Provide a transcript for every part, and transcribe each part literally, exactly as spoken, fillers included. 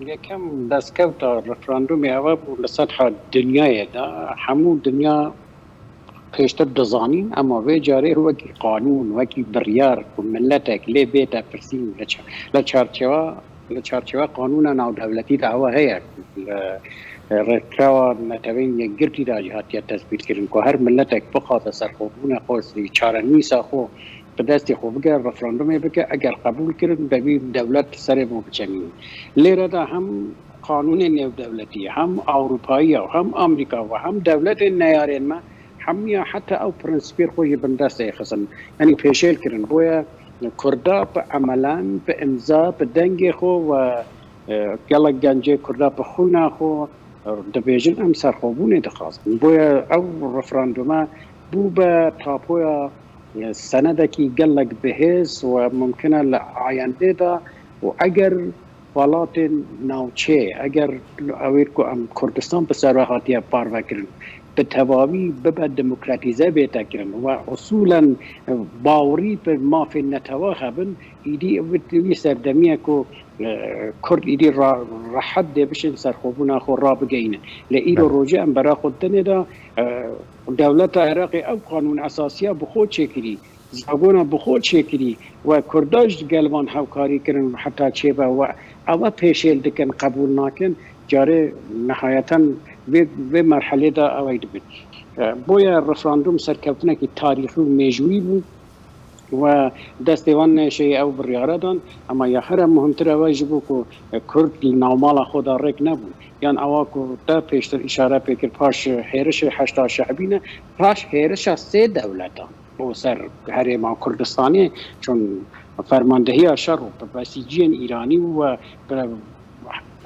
Yekem destkewta referandumê ewe bû li setha dinyayê de. Hemû dinya pêştir dizanîn, ema vê carê wekî qanûn, wekî biryar ku miletek lê bête pirsîn li ça-, li çarçewa, li çarçewa qanûna navdewletî de ewe heye. Li Rêkxewa Neteweyên Yekgirtî de jî hatiye tesbîtkirin ku her miletek bixwaze serxwebûna xwe, çarenivîsa xwe bi destê xwe bigere, referandumê bike, eger qebûl kirin, devî dewlet serê bo biçenînin. Lêre de hem qanûnên nêwdewletî, hem Ewropayî ya, hem Amerîka ve hem dewletên neyarên me, hemiya heta ew prensîpê xwe ji bin destê xistin. Yanî pêşêl kirin. Boye Kurda bi emelen, bi imza, bi dengê xwe ve, e, gelek gencê Kurda bi xwîna xwe, e, dibêjin, em serxwebûnê dixwazin. Boye ew referandume bû be tapoya, e, senedekî gelek bihêz û mumkin e li ayendê de û eger welatên navçeyê, eger ew ê ku em Kurdistan bi ser we hatiye parvekirin, bi tevawî bibe demokratîze bête kirin we usûlen, e, bawerî bi mafên netewa hebin, îdî wî, wî serdemiyê ku, e, Kurd îdî ra-, rehet dê bişên serxwebûna xwe rabigeyînin. Lê îro Belê. rojê em bera xwe dinê de, e, dewleta Iraqê ew qanûn esasiya bi xwe çêkirî, zagona bi xwe çêkirî we Kurda ji gel van hevkarî kirin heta çêbe we ewe pêşêl dikin, qebûl nakin, carê nihayeten vê, vê merhelê de ew ê dibin. E, boye referandum serkeftinekî tarîxî û mêjûyî bû. We destê wan neşeyî ew biryare dan, ema ya here muhimtir ew e ji bo ku Kurd li navmala xwe de rêk nebû. Yan ewa ku te pêştir îşare pê kir, paş hêrişê heşta şehbî ne, paş hêrişa sê dewletan bo ser Herêma Kurdistanê, çun fermandehiya şer û bi besîciyên Îranî û bi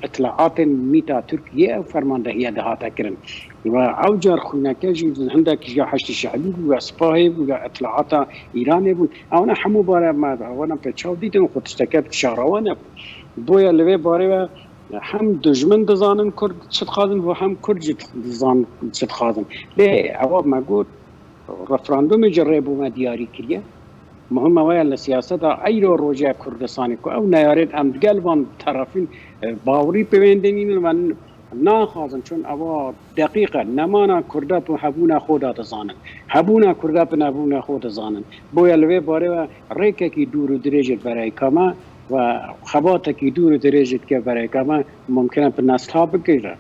îtilaatên mîta Tirkiyê ew fermandehiye dihate kirin. Ve ew car xwîneke jî hindek ji ya Heşdî Şehbî bû, ya Sipahê bû, ya îtilaata Îranê bûn. Ewana hemû bare me, ewana pê çav dîtin, xwe tişteke şarewa nebû. Boye li vê barê ve hem dijmin dizanin Kurd çi dixwazin û hem Kurd jî dizan çi dixwazin. Lê ewa me got, referandumê jî rê bo me diyarî kiriye. Muhim ew ye li siyaseta eyro roja Kurdistanê ku ew neyarên em digel van terefîn, e, bawerî pêwendê nînin ve n-, naxwazin, çun ewa deqîq e, nemana Kurda bi hebûna xwe de dizanin. Hebûna Kurda bi nebûna xwe dizanin. Boye li vê barê ve rêkekî dûr û dirêj ê bereyka me ve xebatekî dûr û dirêj ê dike bereyka me mumkin e bi nesla bigire.